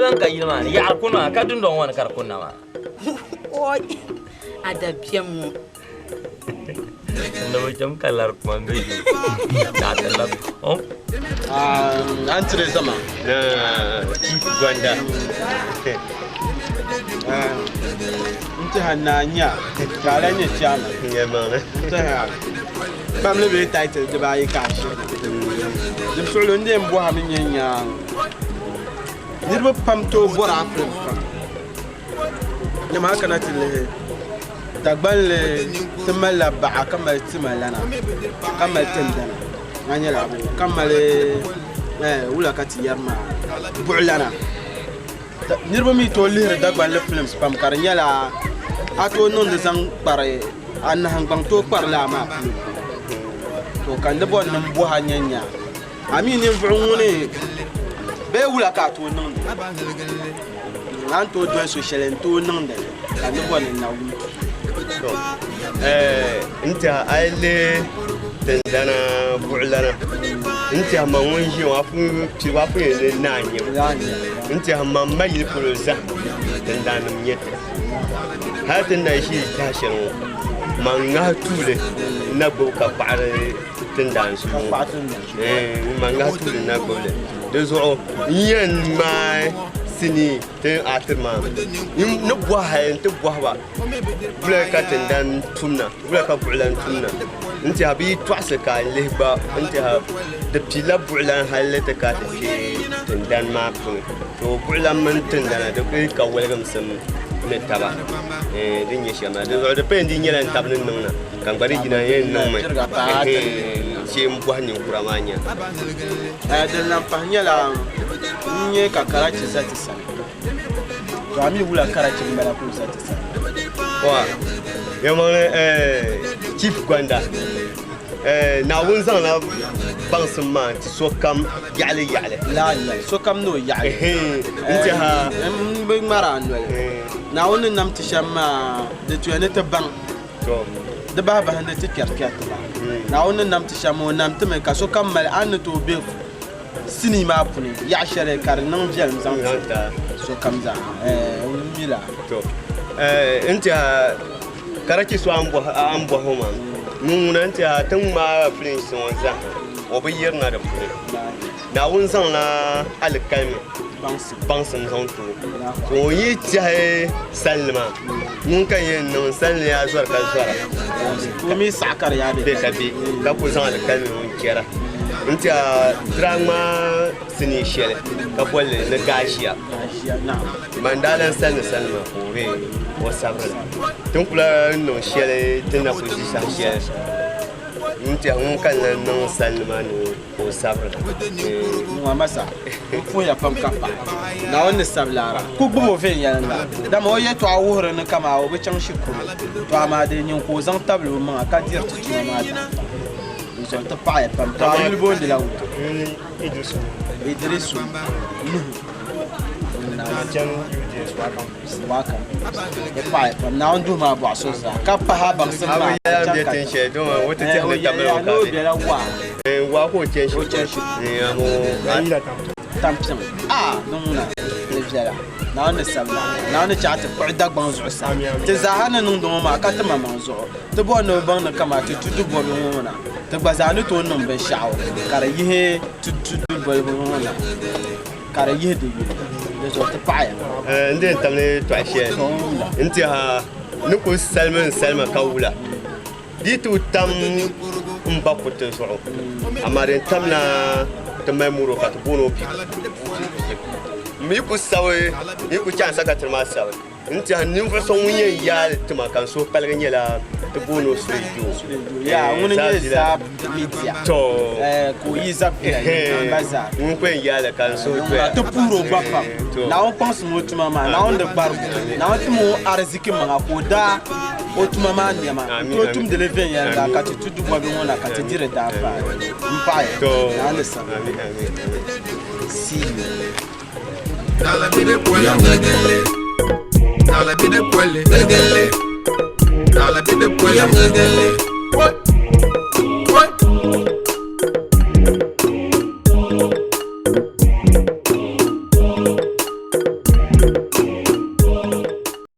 lan ka yili maa ni yaɣiri kuni maa ka dundɔŋ ŋɔ ni ka di kunna maa. Oi, a dabiɛm ŋɔ. N bi cham ka lari kuma m be duu. Ka a ti labi. An tiri zama. Chief Gonda. N tiha naa nya ka a lahi nyɛ chairman. N tiha kpamli bee title dibaayi ka a shiri. Di suɣili n deen bɔhimi nyɛ nyaŋ niriba pam tooi bɔri a filim pam. Nyama a kana ti lihi Dagbanli ti malila baɣa ka mali tima lana ka mali tindana ŋa nyɛla ka mali wula ka ti yɛri maa buɣulana niriba mi tooi lihiri Dagbanli films pam ka di nyɛla a tooi niŋdi zaŋ kpari a nahingbaŋ tooi kpari laa maa polo to ka n di bɔri ni n bɔhi a nya nya a mi ninvuɣu ŋuni bee wula ka a tooi niŋdi a ni tooi doli so shɛli n tooi niŋdi li ka n di bɔri ni n na wum To, eh, n tiɛha a yi lihi tindana buɣulana n tiɛha ma ŋun ʒiya ŋɔ a pun piligu a pun yɛn ni naa n-nyɛ n tiɛha ma m ma yili polo zahim tindaannim n-nyɛ ti hali ti ni na ʒi taha shɛli ŋɔ man ŋahi tuuli n na gbubi ka kpaɣiri tindaan zuɣu ŋɔ eh, man ŋahi tuuli n na gbubi li di zuɣu n yɛn ŋmaai sinii ti a tiri maa n ni bɔhi hali n ti bɔhi ba Wula ka tindan tumna wula ka buɣulan tumna n tiɛha bɛ yi tɔɣisi ka a lihi gba n tiɛha di piila buɣulan hali ti ka ti kpe tindan maa puuni to buɣulan mini tindana di kuli ka waligimsim ni taba din nyɛ shɛm maa di zuɣu di paya di nyɛla n tabi ni niŋ na ka n gba di yina yɛn niŋmi shee n bɔhi ninkura maa nya. Din lahi pahi nyɛla n nyɛ ka karachi za ti sani. To a mi wula karachi m-bala ka o za ti sani. Wa yɛlimaŋli Chief Gonda Naawuni zaŋla baŋsim maa n-ti sokam yaɣili yaɣili. Lala n-nyɛ li, sokam ni o yaɣili. N tiɛha. M bi ŋmari a noli. Naawuni ni nam ti shɛm maa di tuya ni ti baŋ. Di bahi bahindi ti kpɛri kpɛriti ba. Naawuni ni nam ti shɛm maa o nam ti mi ka sokam mali a ni tooi be sinii maa puuni yaɣa shɛli ka di niŋ viɛlim zaŋ ti sokam zaa n mi la. To n tiɛha karachi so a ni bɔhi o maa ŋun ŋuna n tiɛha ti ni ŋmaai filinsi ŋɔ zaa o bi yirina di puuni Naawuni zaŋla alikalimi baŋsim zaŋ ti o ka o yi tiɛhi salinli maa ŋun ka yɛn niŋ salinli yaa zɔri ka zɔra o mi saɣi ka di yaa bɛ ka bɛ ka ku zaŋ alikalimi ŋun chɛra n tiɛha tira ŋmaa sinii shɛli ka bolli ni gaashiya man daa lan salini salima ka o bɛ o sabiri la ti ni kula niŋ shɛli ti na kuli ʒi saha shɛli n tiɛha ŋun ka lan niŋ salini maa ni ka o sabiri la Ŋɔ masa n puhiya pam ka paɣi Naawuni ni sabi laara ku gbubi o viɛnyɛliŋga dama o yɛtɔɣa wuhiri ni kamaa o bi chaŋ shikuru to amaa dee nyin ka o zaŋ tabili o maŋa ka diri ti tuma maa daanfaani. Di zuɣu ti paɣiya pam. To a yuli boondila wula? Idrisu Nuhu. Welcome. Di paɣiya pam. Naawuni duhi maa bɔɣu so zaa ka pahi a baŋsim maa ka chaŋ ka ti. O yɛliya ni o bela waa. Waa ka o chani shikuru. Tampiŋ. A ni ŋuna di viɛla. Naawuni ni sabila. Naawuni ni chaɣ ti kpuɣi Dagbaŋ zuɣusaa. Ti zaaha ni niŋdi ŋɔ maa ka ti maŋmaŋ zuɣu. Ti bɔri ni bɛ baŋ ni kaman ti tudu bɔbigu ŋɔ na, ti gba zaa ni tooi niŋ binshɛɣu ka di yihi ti tudu bolibu ŋɔ na, ka di yihi di yuli. Di zuɣu ti paɣiya. N di yɛn tam ni tɔɣi shɛli n tiɛha ni kuli salimi n salima ka wula di yi tooi tam n ba kuriti zuɣu amaa din tamla ti mali muro ka ti booni o piku m yi ku sabi n yi ku chaŋ sakatiri maa sabi N tiɛha ninvuɣu so ŋun yɛn yaali tima ka n suhu paligi nyɛla ti booni o Sulejo. Yaa ŋuni nyɛ Zab Media. To. Ka o yi Zab Villa yi ba Zab. Ŋun ku yɛn yaali ka n suhu doya. Ti puhiri o gba pam. Naawuni kpaŋsim o tuma maa. Naawuni di gbarigu. Naawuni tim o ariziki maŋa ka o daa o tuma maa nɛma. N tooi tumdi li viɛnyɛliŋga ka ti tu dubɔbigu ŋɔ na ka ti di di daanfaani. M paɣiya. Naawuni di sabi. See you.